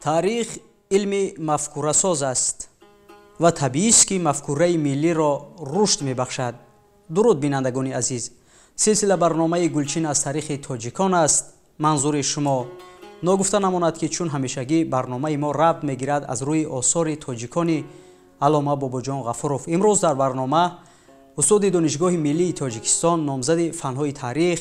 Таърих илми мафкурасоз аст ва табиист, ки мафкураи миллиро рушд мебахшад. Дуруд, бинандагони азиз! Силсила барномаи «Гулчин аз таърихи тоҷикон» аст манзури шумо. Ногуфта намонад, ки чун ҳамешагӣ барномаи мо рабт мегирад аз рӯи осори тоҷикони аллома Бобоҷон Ғафуров. Имрӯз дар барнома устоди Донишгоҳи миллии Тоҷикистон, номзади фанҳои таърих,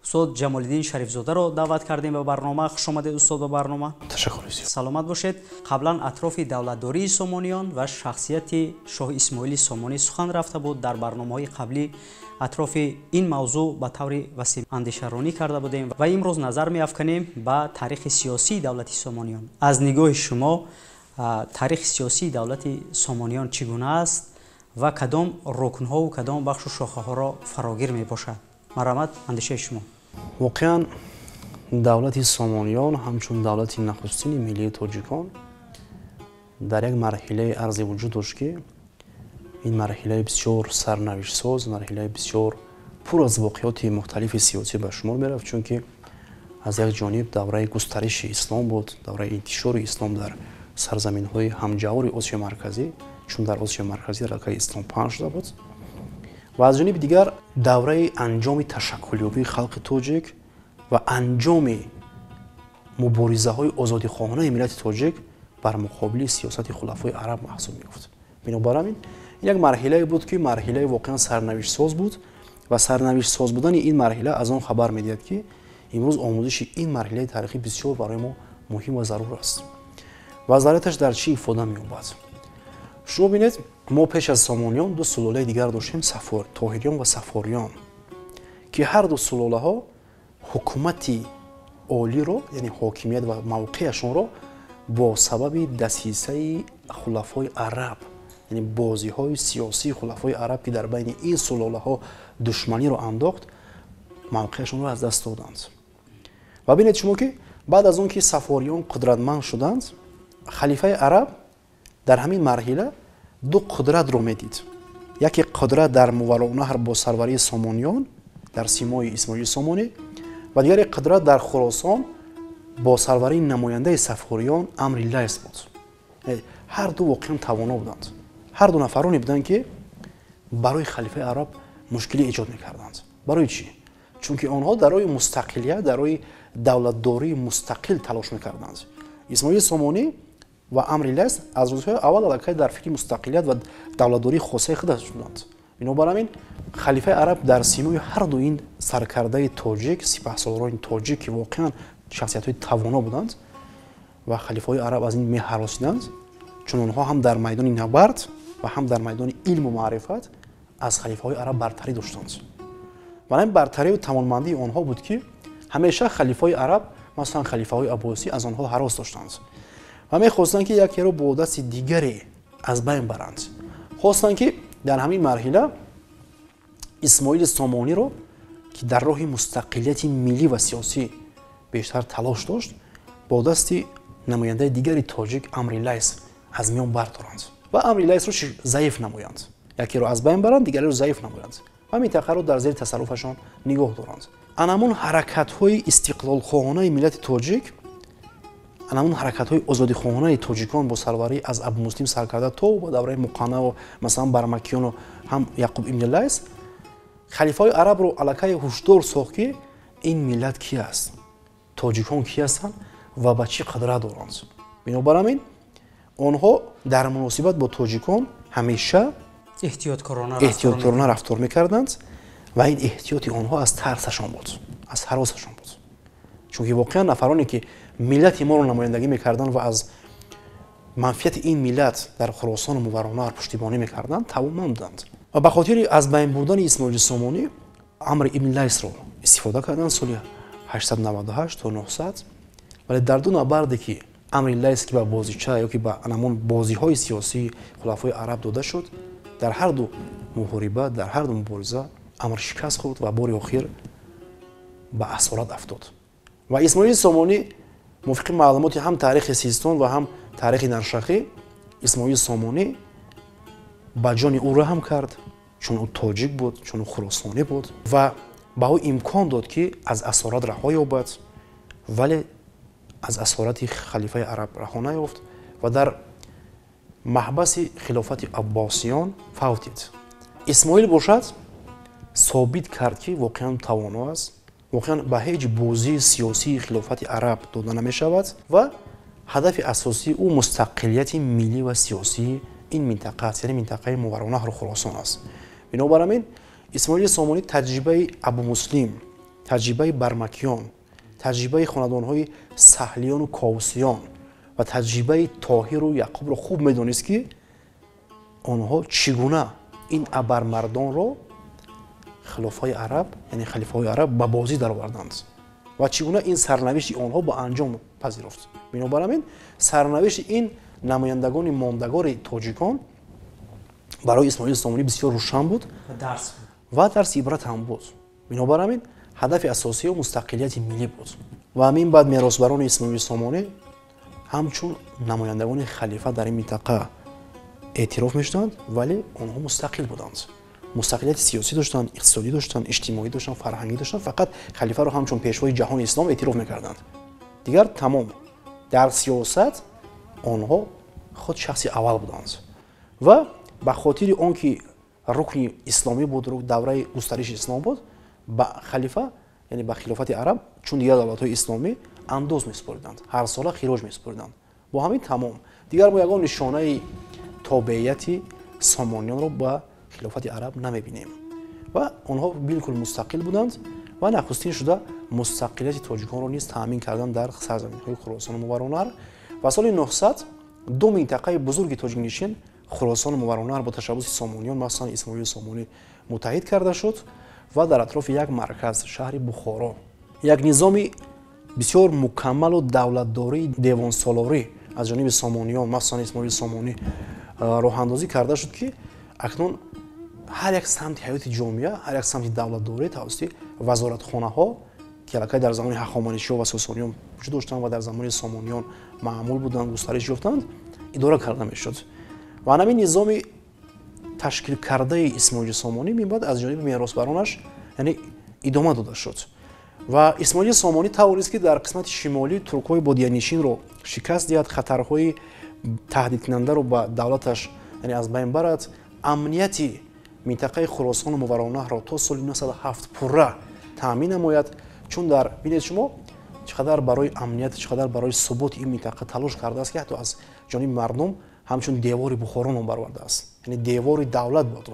устод Ҷамолиддин Шарифзодаро даъват кардем ба барнома. Хуш омадед, устод, ба барнома. Ташаккур. Саломат бошед. Қаблан атрофи давлатдории Сомониён ва шахсияти шоҳ Исмоили Сомонӣ сухан рафта буд. Дар барномаҳои қаблӣ атрофи ин мавзӯъ ба таври васеъ андешаронӣ карда будем ва имрӯз назар меафканем ба таърихи сиёсии давлати Сомониён. Аз нигоҳи шумо, таърихи сиёсии давлати Сомониён чӣ гуна аст ва кадом рукнҳову кадом бахшу шохаҳоро фарогир мебошад? Марҳамат, андешаи шумо. Воқеан, давлати Сомониён ҳамчун давлати нахустини миллии тоҷикон дар як марҳилаи арзи вуҷуд дошт, ки ин марҳилаи бисёр сарнавиштсоз, марҳилаи бисёр пур аз воқеоти мухталифи сиёсӣ ба шумор мерафт, чунки аз як ҷониб давраи густариши ислом буд, давраи интишори ислом дар сарзаминҳои ҳамҷавори Осиёи Марказӣ, чун дар Осиёи Марказӣ аллакай ислом паҳн шуда буд, ва аз ҷониби дигар давраи анҷоми ташаккулёбии халқи тоҷик ва анҷоми муборизаҳои озодихоҳонаи миллати тоҷик бар муқобили сиёсати хулафои араб маҳсуб меёфт. Бинобар ҳамин ин як марҳилае буд, ки марҳилаи воқеан сарнавиштсоз буд ва сарнавиштсоз будани ин марҳила аз он хабар медиҳад, ки имрӯз омӯзиши ин марҳилаи таърихӣ бисёр барои мо муҳим ва зарур аст. Ва зарурияташ дар чӣ ифода меёбад? Шумо бинед, мо пеш аз Сомониён ду сулолаи дигар доштем: Тоҳириён ва Сафориён, ки ҳар ду сулолаҳо ҳукумати олиро, яъне ҳокимият ва мавқеашонро бо сабаби дасисаи хулафои араб, яъне бозиҳои сиёсии хулафои араб, ки дар байни ин сулолаҳо душманиро андохт, мавқеашонро аз даст доданд. Ва бинед шумо, ки баъд аз он ки Сафориён қудратманд шуданд, халифаи араб дар ҳамин марҳила ду қудратро медид: яке қудрат дар Мовароуннаҳр бо сарварии Сомониён дар симои Исмоили Сомонӣ ва дигаре қудрат дар Хуросон бо сарварии намояндаи Сафориён Амри Лайс буд. Ҳар ду воқеан тавоно буданд, ҳар ду нафароне буданд, ки барои халифаи араб мушкилӣ эҷод мекарданд. Барои чӣ? Чунки онҳо дар роҳи мустақилият, дар роҳи давлатдории мустақил талош мекарданд. Исмоили Сомонӣ ва Амри Лайс аз рӯзҳои аввал аллакай дар фикри мустақилият ва давлатдории хосаи худаш буданд. Бинобар ҳамин халифаи араб дар симои ҳар ду ин саркардаи тоҷик, сипаҳсолорони тоҷик, ки воқеан шахсиятҳои тавоно буданд, ва халифаҳои араб аз ин меҳаросиданд, чун онҳо ҳам дар майдони набард ва ҳам дар майдони илму маърифат аз халифаҳои араб бартарӣ доштанд. Ва ҳамин бартариву тавонмандии онҳо буд, ки ҳамеша халифаҳои араб, масалан халифаҳои аббосӣ, аз онҳо ҳарос доштанд ва мехостанд, ки якеро бо дасти дигаре аз байн баранд. Хостанд, ки дар ҳамин марҳила Исмоили Сомониро, ки дар роҳи мустақилияти миллӣ ва сиёсӣ бештар талош дошт, бо дасти намояндаи дигари тоҷик Амри Лайс аз миён бардоранд ва Амри Лайсро заиф намоянд. Якеро аз байн баранд, дигареро заиф намоянд ва минтақаро дар зери тасарруфашон нигоҳ доранд. Анамон ҳаракатҳои истиқлолхоҳонаи миллати тоҷик, анамон ҳаракатҳои озодихоҳонаи тоҷикон бо сарварӣ аз Абумуслим саркарда то ба давраи Муқаннаву масалан Бармакиёну ҳам Яқуб ибни Лайс халифаҳои арабро аллакай ҳушдор сохт, ки ин миллат ки аст, тоҷикон ки ҳастанд ва ба чӣ қудрат доранд. Бинобар ҳамин онҳо дар муносибат бо тоҷикон ҳамеша эҳтиёткорона рафтор мекарданд ва ин эҳтиёти онҳо аз тарсашон буд, аз ҳаросашон буд, чунки воқеан нафароне, ки миллати моро намояндагӣ мекарданд ва аз манфиати ин миллат дар Хуросону Мовароуннаҳр пуштибонӣ мекарданд, тавонманд буданд. Ва ба хотири аз байн бурдани Исмоили Сомонӣ Амри ибни Лайсро истифода карданд соли 898 то 900. Вале дар ду набарде, ки Амри Лайс, ки ба бозича ё ки ба анамон бозиҳои сиёсии хулафои араб дода шуд, дар ҳар ду муҳориба, дар ҳар ду мубориза Амр шикаст хӯрд ва бори охир ба асорат афтод. Ва Исмоили Сомонӣ, мувофиқи маълумоти ҳам таърихи Систон ва ҳам таърихи Наршахӣ, Исмоили Сомонӣ ба ҷони ӯ раҳм кард, чун ӯ тоҷик буд, чун ӯ хуросонӣ буд, ва ба ӯ имкон дод, ки аз асорат раҳо ёбад, вале аз асорати халифаи араб раҳо наёфт ва дар маҳбаси хилофати аббосиён фавтид. Исмоил бошад собит кард, ки воқеан тавоно аст, воқеан ба ҳеҷ бозии сиёсии хилофати араб дода намешавад ва ҳадафи асосии ӯ мустақилияти миллӣ ва сиёсии ин минтақа аст, яъне минтақаи Мовароуннаҳру Хуросон аст. Бинобар ҳамин Исмоили Сомонӣ таҷрибаи Абумуслим, таҷрибаи Бармакиён, таҷрибаи хонадонҳои Саҳлиёну Ковусиён ва таҷрибаи Тоҳиру Яъқубро хуб медонист, ки онҳо чӣ гуна ин абармардонро хилофаи араб, яъне халифаҳои араб ба бозӣ дароварданд ва чӣ гуна ин сарнавишти онҳо ба анҷом пазируфт. Бинобар ҳамин сарнавишти ин намояндагони мондагори тоҷикон барои Исмоили Сомонӣ бисёр рӯшан буд ва дарси ибрат ҳам буд. Бинобар ҳамин ҳадафи асосии ӯ мустақилияти миллӣ буд ва ҳамин баъд меросбарони Исмоили Сомонӣ ҳамчун намояндагони халифа дар ин минтақа эътироф мешуданд, вале онҳо мустақил буданд. Мустақилияти сиёсӣ доштанд, иқтисодӣ доштанд, иҷтимоӣ доштанд, фарҳангӣ доштанд. Фақат халифаро ҳамчун пешвои ҷаҳони ислом эътироф мекарданд. Дигар тамом. Дар сиёсат онҳо худ шахси аввал буданд ва ба хотири он ки рукни исломӣ буд, давраи густариши ислом буд, ба халифа, яъне ба хилофати араб чун дигар давлатҳои исломӣ андоз месупориданд, ҳарсола хироҷ месупориданд. Бо ҳамин тамом. Дигар мо ягон нишонаи тобеияти сомониёнро ба хилофати араб намебинем ва онҳо билкул мустақил буданд ва нахустин шуда мустақилияти тоҷиконро низ таъмин карданд дар сарзаминҳои Хуросону Мовароуннаҳр. Ва соли 900 ду минтақаи бузурги тоҷикнишин, Хуросону Мовароуннаҳр, бо ташаббуси сомониён, махсусан Исмоили Сомонӣ, муттаҳид карда шуд ва дар атрофи як марказ, шаҳри Бухоро, як низоми бисёр мукаммалу давлатдории девонсолорӣ аз ҷониби сомониён, махсусан Исмоили Сомонӣ, роҳандозӣ карда шуд, ки акнун ҳар як самти ҳаёти ҷомеа, ҳар як самти давлатдорӣ тавассути вазоратхонаҳо, ки аллакай дар замони ҳахоманишиҳо ва сосониён вуҷуд доштанд ва дар замони сомониён маъмул буданд, густариш ёфтанд, идора карда мешуд. Ва ҳамин низоми ташкилкардаи Исмоили Сомонӣ минбаъд аз ҷониби меросбаронаш, яъне идома дода шуд. Ва Исмоили Сомонӣ тавонист, ки дар қисмати шимолӣ туркҳои бодиянишинро шикаст диҳад, хатарҳои таҳдидкунандаро ба давлаташ, яъне аз байн барад, амнияти минтақаи Хуросону Мовароуннаҳрро то соли 907 пурра таъмин намояд. Чун дар бинед шумо чӣ қадар барои амният, чӣ қадар барои суботи ин минтақа талош кардааст, ки ҳатто аз ҷониби мардум ҳамчун девори Бухоро ном баровардааст, яъне девори давлат буд.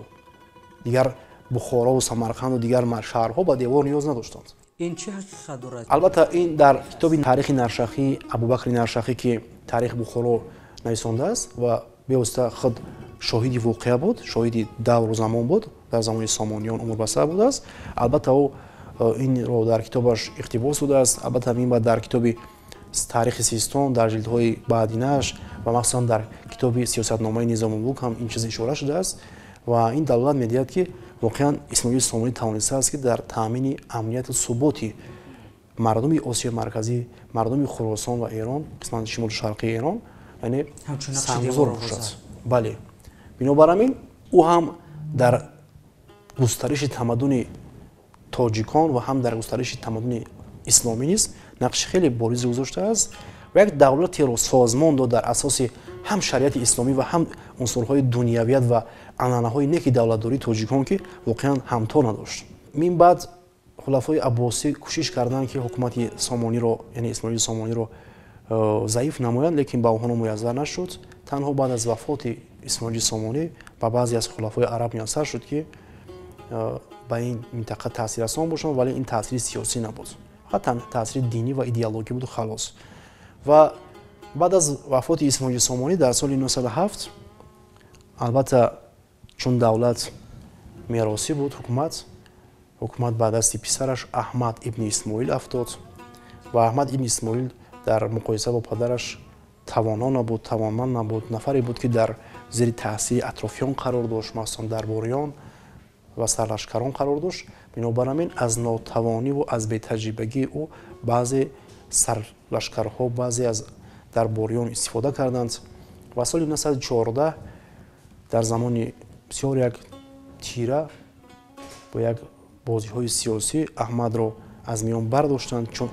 Дигар Бухорову Самарқанду дигар шаҳрҳо ба девор ниёз надоштанд. Ин чӣ ҳақиқат дорад? Албатта ин дар китоби таърихи Наршахӣ, Абубакри Наршахӣ, ки таърихи Бухоро нависондааст ва бевосита худ шоҳиди воқеа буд, шоҳиди давру замон буд, дар замони сомониён умр ба сар будааст. Албатта ӯ инро дар китобаш иқтибос додааст. Албатта ин баъд дар китоби таърихи Систон, дар ҷилдҳои баъдинаш ва махсусан дар китоби сиёсатномаи Низомулмулк ҳам ин чиз ишора шудааст ва ин далолат медиҳад, ки воқеан Исмоили Сомонӣ тавонистааст, ки дар таъмини амнияту суботи мардуми Осиёи Марказӣ, мардуми Хуросон ва Эрон, қисмати шимолу шарқии Эрон, яъне саҳмгузор бошад. Бале, бинобар ҳамин ӯ ҳам дар густариши тамаддуни тоҷикон ва ҳам дар густариши тамаддуни исломӣ низ нақши хеле боризе гузоштааст ва як давлатеро созмон дод дар асоси ҳам шариати исломӣ ва ҳам унсурҳои дунявият ва анъанаҳои неки давлатдории тоҷикон, ки воқеан ҳамто надошт. Мин баъд хулафои аббосӣ кӯшиш карданд, ки ҳукумати сомониро, яъне Исмоили Сомониро заиф намоянд, лекин ба онҳо муяссар нашуд. Танҳо баъд аз вафоти Исмоили Сомонӣ ба баъзе аз хулафои араб муяссар шуд, ки ба ин минтақа таъсиррасон бошанд, вале ин таъсири сиёсӣ набуд, фақат таъсири динӣ ва идеологӣ буду халос. Ва баъд аз вафоти Исмоили Сомонӣ дар соли 907, албатта чун давлат меросӣ буд, ҳукумат ба дасти писараш Аҳмад ибни Исмоил афтод ва Аҳмад ибни Исмоил дар муқоиса бо падараш тавоно набуд, тавонманд набуд, нафаре буд, ки дар зери таъсири атрофиён қарор дошт, махсусан дарбориён ва сарлашкарон қарор дошт. Бинобар ҳамин аз нотавониву аз бетаҷрибагии ӯ баъзе сарлашкарҳо, баъзе аз дарбориён истифода карданд ва соли 914 дар замони бисёр як тира бо як бозиҳои сиёсӣ Аҳмадро аз миён бардоштанд, чун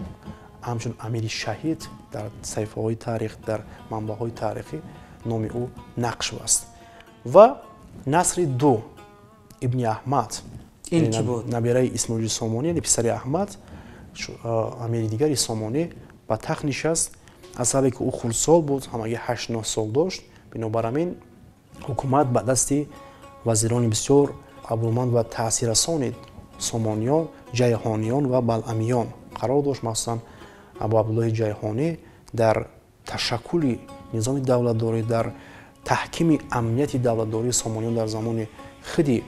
ҳамчун амири шаҳид дар саҳифаҳои таърих, дар манбаъҳои таърихӣ номи ӯ нақш баст. Ва Насри ду ибни Аҳмад, ин ки буд? Набираи Исмоили Сомонӣ, яъне писари Аҳмад, амири дигари Сомонӣ ба тахт нишаст. Аз сабабе ки ӯ хурдсол буд, ҳамагӣ 8-9 сол дошт, бинобар ҳамин ҳукумат ба дасти вазирони бисёр обрӯманд ва таъсиррасони сомониён, ҷайҳониён ва балъамиён қарор дошт. Махсусан Абу Абдуллоҳи Ҷайҳонӣ дар ташаккули низоми давлатдорӣ, дар таҳкими амнияти давлатдории сомониён дар замони худи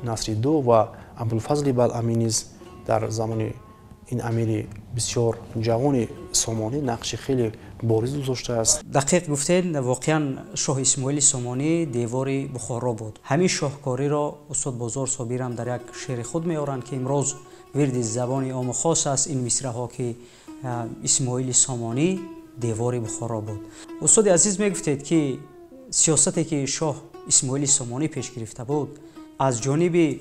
Насри ду ва Абулфазли Балъамӣ низ дар замони ин амири бисёр ҷавони сомонӣ нақши хеле бориз гузоштааст. Дақиқ гуфтед, воқеан шоҳ Исмоили Сомонӣ девори Бухоро буд. Ҳамин шоҳкориро устод Бозор Собирам дар як шеъри худ меоранд, ки имрӯз вирди забони ому хос аст ин мисраҳо, ки Исмоили Сомонӣ девори Бухоро буд. Устоди азиз, мегуфтед, ки сиёсате ки шоҳ Исмоили Сомонӣ пеш гирифта буд, аз ҷониби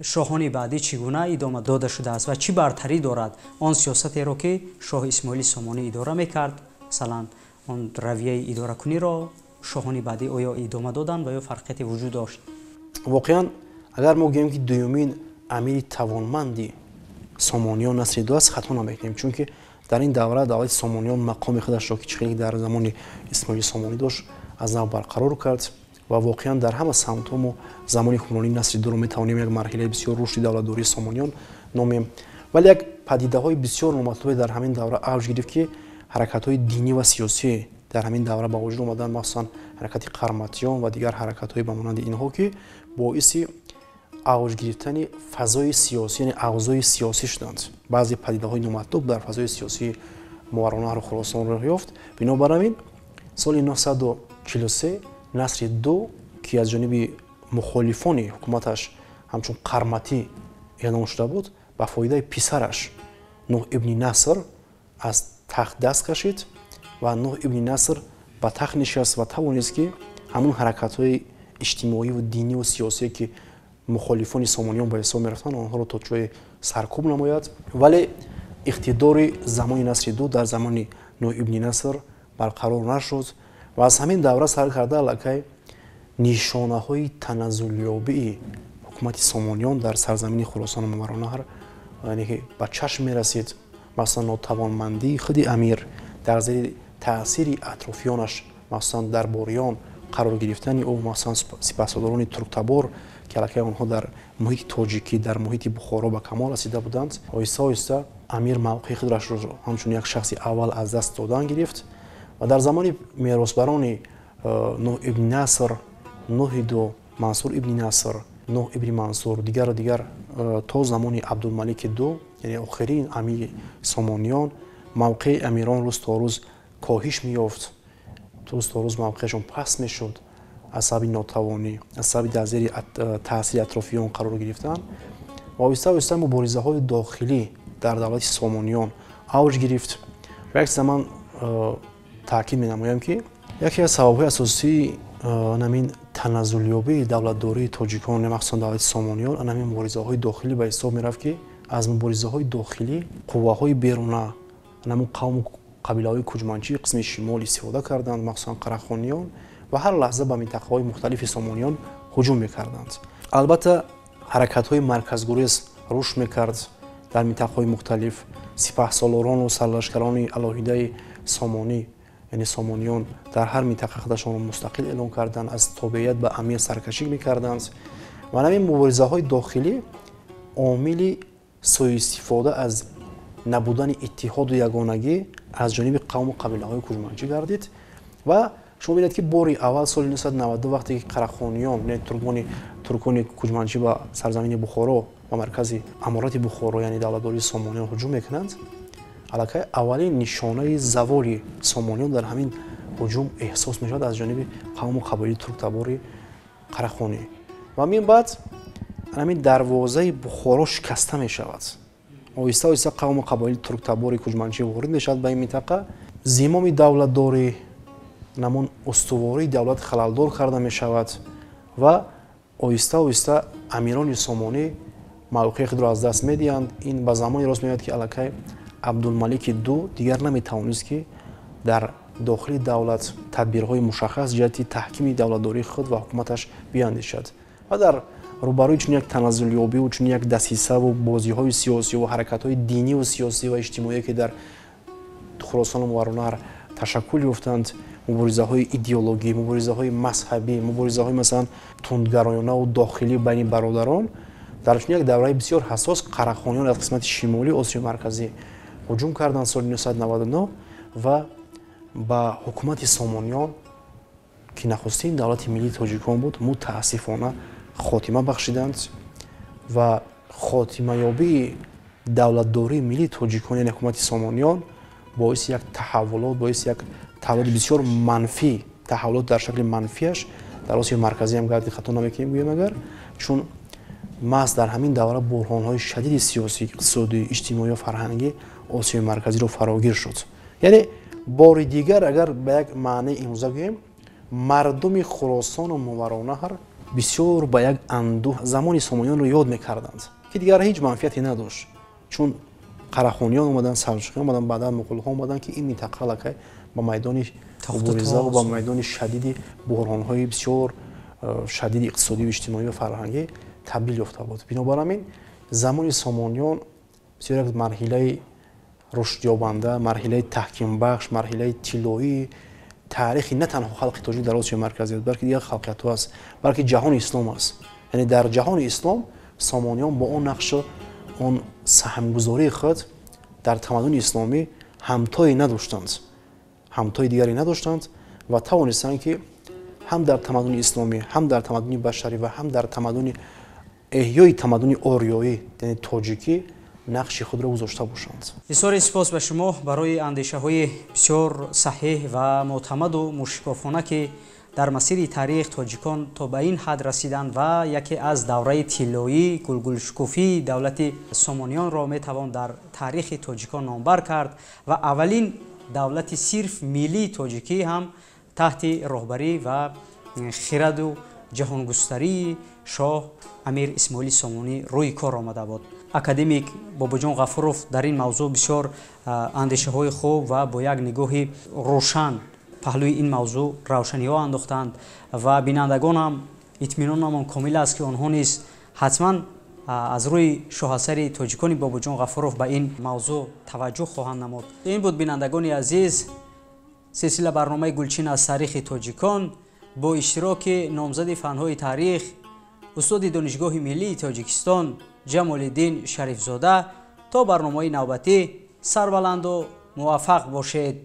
шоҳони баъдӣ чӣ гуна идома дода шудааст ва чӣ бартарӣ дорад он сиёсатеро, ки шоҳ Исмоили Сомонӣ идора мекард? Масалан, он равияи идоракуниро шоҳони баъдӣ оё идома доданд ва ё фарқияте вуҷуд дошт? Воқеан, агар мо гӯем, ки дуюмин амири тавонманди сомониён Насри ду аст, хато намекунем, чунки дар ин давра давлати сомониён мақоми худашро, ки чӣ хеле дар замони Исмоили Сомонӣ дошт, аз нав барқарор кард ва воқеан дар ҳама самтҳо мо замони ҳукмронии Насри дуро метавонем як марҳилаи бисёр рушди давлатдории сомониён номем. Вале як падидаҳои бисёр номатлубе дар ҳамин давра авҷ гирифт, ки ҳаракатҳои динӣ ва сиёсӣ дар ҳамин давра ба вуҷуд омаданд, махсусан ҳаракати қарматиён ва дигар ҳаракатҳои ба монанди инҳо, ки боиси авҷ гирифтани фазои сиёсӣ, яъне авзои сиёсӣ шуданд. Баъзе падидаҳои номатлуб дар фазои сиёсии Мовароуннаҳру Хуросон роҳ ёфт. Бинобар ҳамин соли 943 Насри ду, ки аз ҷониби мухолифони ҳукуматаш ҳамчун қарматӣ эълон шуда буд, ба фоидаи писараш Нуҳ ибни Наср аз тахт даст кашид ва Нуҳ ибни Наср ба тахт нишаст ва тавонист, ки ҳамун ҳаракатҳои иҷтимоиву диниву сиёсие, ки мухолифони сомониён ба ҳисоб мерафтанд, онҳоро то ҷое саркӯб намояд. Вале иқтидори замони Насри ду дар замони Нуҳ ибни Наср барқарор нашуд ва аз ҳамин давра сар карда аллакай нишонаҳои таназзулёбии ҳукумати сомониён дар сарзамини Хуросону Мовароуннаҳр, яъне ки ба чашм мерасид. Махсусан нотавонмандии худи амир, дар зери таъсири атрофиёнаш, махсусан дарбориён қарор гирифтани ӯ, махсусан сипаҳсолорони турктабор, ки аллакай онҳо дар муҳити тоҷикӣ, дар муҳити Бухоро ба камол расида буданд. Оҳиста оҳиста амир мавқеи худрашро ҳамчун як шахси аввал аз даст додан гирифт ва дар замони меросбарони Нуҳ ибни Наср, Нуҳи ду, Мансур ибни Наср, Нуҳ ибни Мансур, дигару дигар, то замони Абдулмалики ду, яъне охирин амири сомониён, мавқеи амирон рӯз то рӯз коҳиш меёфт, рӯз то рӯз мавқеашон паст мешуд аз сабаби нотавонӣ, аз сабаби дар зери таъсири атрофиён қарор гирифтан. Ва оҳиста оҳиста муборизаҳои дохилӣ дар давлати сомониён авҷ гирифт. Ва як чиза ман таъкид менамоям, ки яке аз сабабҳои асосии анамин таназзулёбии давлатдории тоҷикон, махсусан давлати сомониён, анамин муборизаҳои дохилӣ ба ҳисоб мерафт, ки аз муборизаҳои дохилӣ қувваҳои беруна, анамун қавму қабилаҳои куҷманчии қисми шимол истифода карданд, махсусан қарахониён, ва ҳар лаҳза ба минтақаҳои мухталифи сомониён ҳуҷум мекарданд. Албатта, ҳаракатҳои марказгурез рушд мекард дар минтақаҳои мухталиф. Сипаҳсолорону сарлашкарони алоҳидаи сомонӣ, яъне сомониён, дар ҳар минтақа худашонро мустақил эълон карданд, аз тобеият ба амир саркашӣ мекарданд. Ва ҳамин муборизаҳои дохилӣ омили сӯистифода аз набудани иттиҳоду ягонагӣ аз ҷониби қавму қабилаҳои куҷманчӣ гардид. Ва шумо бинед, ки бори аввал соли 992, вақте ки қарахониён, яъне туркони куҷманчӣ, ба сарзамини Бухоро, ба маркази аморати Бухоро, яъне давлатдории сомониён ҳуҷум мекунанд, аллакай аввалин нишонаи заволи сомониён дар ҳамин ҳуҷум эҳсос мешавад аз ҷониби қавму қабилаи турктабори қарахонӣ. Ва мин баъд ҳамин дарвозаи Бухоро шикаста мешавад. Оҳиста оҳиста қавму қабоили турктабори куҷманчӣ ворид мешавад ба ин минтақа, зимоми давлатдорӣ, намун устувории давлат халалдор карда мешавад ва оҳиста оҳиста амирони сомонӣ мавқеи худро аз даст медиҳанд. Ин ба замоне рост меояд, ки аллакай Абдулмалики ду дигар наметавонист, ки дар дохили давлат тадбирҳои мушаххас ҷиҳати таҳкими давлатдории худ ва ҳукуматаш биандешад ва дар рӯбарӯи чунин як таназзулёбиву чунин як дасисаву бозиҳои сиёсиву ҳаракатҳои диниву сиёсӣ ва иҷтимоие, ки дар Хуросону Мовароуннаҳр ташаккул ёфтанд, муборизаҳои идеологӣ, муборизаҳои мазҳабӣ, муборизаҳои, масалан, тундгароёнаву дохилӣ байни бародарон, дар чунин як давраи бисёр ҳассос қарахониён аз қисмати шимолии Осиёи Марказӣ ҳуҷум карданд соли 999 ва ба ҳукумати Сомониён, ки нахустин давлати миллии тоҷикон буд, мутаассифона хотима бахшиданд. Ва хотимаёбии давлатдории миллии тоҷикон, яъне ҳукумати Сомониён, боиси як таҳаввулот, боиси як таҳаввулоти бисёр манфӣ, таҳаввулот дар шакли манфиаш дар Осиёи Марказӣ ҳам гарди хато намекунем гӯем агар, чун маҳз дар ҳамин давра буҳронҳои шадиди сиёсӣ, иқтисодӣ, иҷтимоӣ ва фарҳангӣ Осиёи Марказиро фарогир шуд. Яъне бори дигар, агар ба як маънии имрӯза гӯем, мардуми Хуросону Мовароуннаҳр бисёр ба як андӯҳ замони Сомониёнро ёд мекарданд, ки дигар ҳеҷ манфиате надошт, чун қарахониён омаданд, салҷуқиён омаданд, баъдан муғулҳо омаданд, ки ин минтақа аллакай ба майдони муборизаву ба майдони шадиди буҳронҳои бисёр шадиди иқтисодию иҷтимоӣ ва фарҳангӣ табдил ёфта буд. Бинобар ҳамин замони Сомониён бисёр як марҳилаи рушдёбанда, марҳилаи таҳкимбахш, марҳилаи тиллоии таърихи на танҳо халқи тоҷик дар Осиёи Марказӣ, балки дигар халқиятҳо аст, балки ҷаҳони ислом аст. Яъне дар ҷаҳони ислом Сомониён бо он нақшу он саҳмгузории худ дар тамаддуни исломӣ ҳамтое надоштанд, ҳамтои дигаре надоштанд ва тавонистанд, ки ҳам дар тамаддуни исломӣ, ҳам дар тамаддуни башарӣ ва ҳам дар тамаддуни эҳёи тамаддуни ориёӣ, яъне тоҷикӣ, нақши худро гузошта бошанд. Бисёре сипос ба шумо барои андешаҳои бисёр саҳеҳ ва мӯътамаду мушикофона, ки дар масири таърих тоҷикон то ба ин ҳад расиданд ва яке аз давраи тиллоӣ, гулгулшукуфии давлати Сомониёнро метавон дар таърихи тоҷикон номбар кард ва аввалин давлати сирф миллии тоҷикӣ ҳам таҳти роҳбарӣ ва хираду ҷаҳонгустарии шоҳ Амир Исмоили Сомонӣ рӯи кор омада буд. Академик Бобоҷон Ғафуров дар ин мавзӯъ бисёр андешаҳои хуб ва бо як нигоҳи рӯшан паҳлӯи ин мавзӯъ равшаниҳо андохтанд ва бинандагонам итминонамон комил аст, ки онҳо низ ҳатман аз рӯи шоҳасари тоҷикони Бобоҷон Ғафуров ба ин мавзӯъ таваҷҷӯҳ хоҳанд намуд. Ин буд, бинандагони азиз, силсила барномаи «Гулчин аз таърихи тоҷикон» бо иштироки номзади фанҳои таърих, устоди Донишгоҳи миллии Тоҷикистон Ҷамолиддин Шарифзода. То барномаи навбатӣ сарбаланду муваффақ бошед.